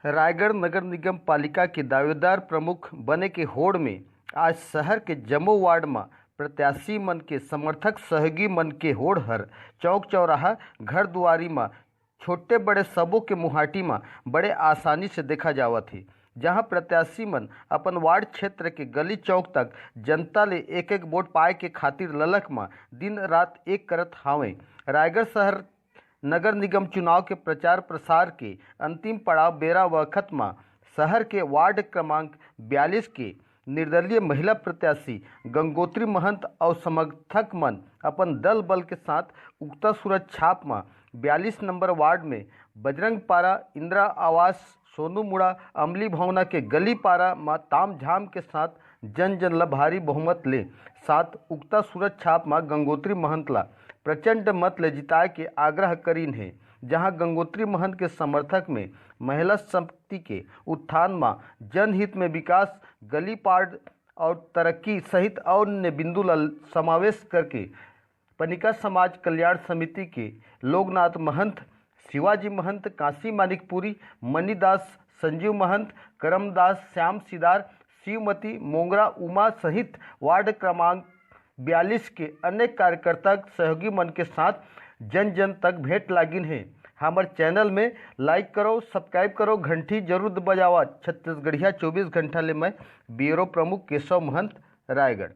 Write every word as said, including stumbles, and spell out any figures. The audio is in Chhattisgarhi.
रायगढ़ नगर निगम पालिका के दावेदार प्रमुख बने के होड़ में आज शहर के जम्मो वार्ड म प्रत्याशी मन के समर्थक सहयोगी मन के होड़ हर चौक चौराहा घर दुआरी म छोटे बड़े सबो के मुहाटी म बड़े आसानी से देखा जावत हे, जहां प्रत्याशी मन अपन वार्ड क्षेत्र के गली चौक तक जनता ले एक एक वोट पाए के खातिर ललक म दिन रात एक करत हावय। रायगढ़ शहर नगर निगम चुनाव के प्रचार प्रसार के अंतिम पड़ाव बेरा वखत म शहर के वार्ड क्रमांक बयालीस के निर्दलीय महिला प्रत्याशी गंगोत्री महंत अउ समर्थक मन अपन दल बल के साथ उगता सूरज छाप म बयालीस नंबर वार्ड में बजरंग पारा, इंदिरा आवास, सोनू मुड़ा, अमली भवना के गली पारा म तामझाम के साथ जन जन ल भारी बहुमत ले साथ उगता सूरज छाप म गंगोत्री महंत ला प्रचंड मत ले जिताए के आग्रह करीन हे, जहां गंगोत्री महंत के समर्थक में महिला शक्ति के उत्थान म जनहित में विकास, गली पार्ड और तरक्की सहित अन्य बिंदु ला समावेश करके पनिका समाज कल्याण समिति के लोकनाथ महंत, शिवाजी महंत, काशी मानिकपुरी, मणिदास, संजीव महंत, करमदास, श्याम सिदार, शिवमती, मोंगरा, उमा सहित वार्ड क्रमांक बयालीस के अनेक कार्यकर्ता सहयोगी मन के साथ जन जन तक भेंट लागिन हे। हमर चैनल में लाइक करो, सब्सक्राइब करो, घंटी जरूर बजावा। छत्तीसगढ़िया चौबीस घंटा ले मैं ब्यूरो प्रमुख केशव महंत, रायगढ़।